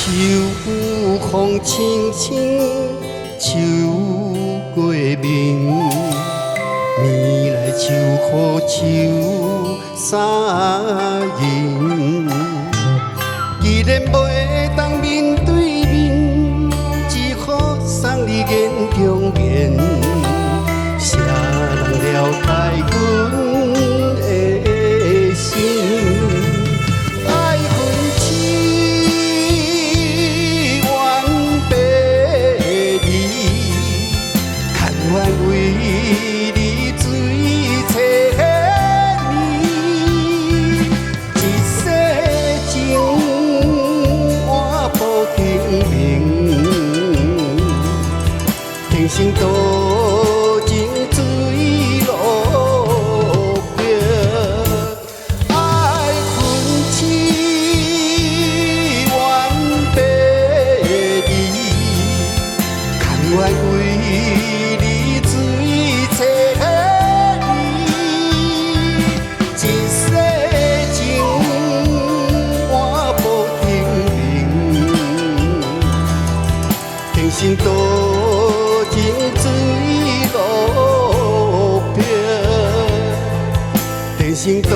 秋風清清，秋月明，暝來秋雨秋三人。既然袂當面對面，只好送你言中言，誰人了解阮的心？愛恨痴怨別離，甘願為你醉千年，一世情換薄天明，天生多情水落冰，愛恨痴怨別離，甘願為你醉千年，一世情換薄天明，天生多情水落冰，天生多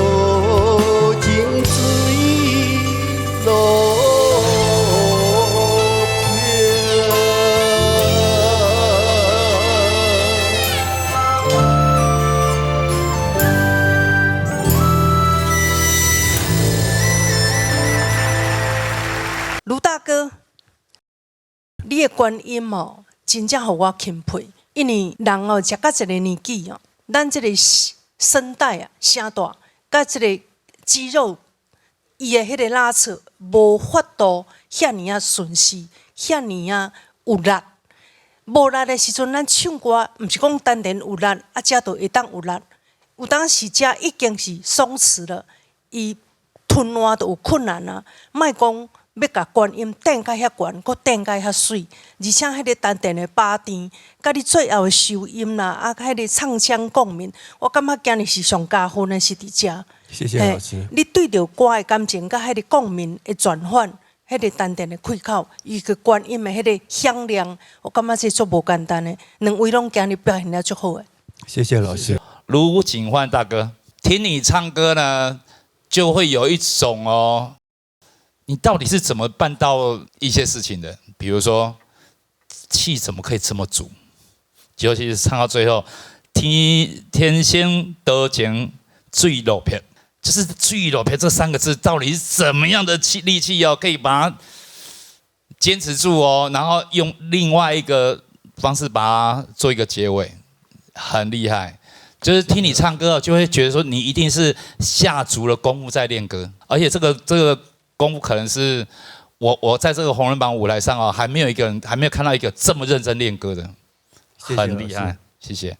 情水落冰。盧大哥，你的觀音哦，真正予我欽佩，因為人哦，食到一個年紀哦，咱這個聲帶啊、聲帶，佮這個肌肉，伊的彼個拉扯，無法度遐爾仔順勢，遐爾仔有力。無力的時陣，咱唱歌毋是講丹田有力，啊，才就會當有力。有當時遮已經是鬆弛了，伊吞咽就有困難啊。莫講欲共觀音頂甲遐懸，閣頂甲遐媠，而且彼個丹田的把甜，佮你最後的收音啦，啊，彼個唱腔共鳴，我感覺今日是上加分的是佇遮。謝謝老師。你對著歌的感情，佮彼個共鳴的轉換，彼個丹田的開口，伊個觀音的彼個響亮，我感覺這足無簡單的。兩位攏今日表現得足好的。謝謝老師。盧警煥大哥，聽你唱歌呢，就會有一種哦，你到底是怎麼辦到一些事情的？比如說氣怎麼可以這麼足？尤其是唱到最後，天天生多情水落魄，就是“水落魄”這三個字，到底是怎麼樣的氣力氣哦，可以把它堅持住哦，然後用另外一個方式把它做一個結尾，很厲害。就是聽你唱歌，就會覺得說你一定是下足了功夫在練歌，而且這個功夫可能是我在這個紅人榜舞台上哦，還沒有一個人還沒有看到一個這麼認真練歌的，很厲害，謝謝。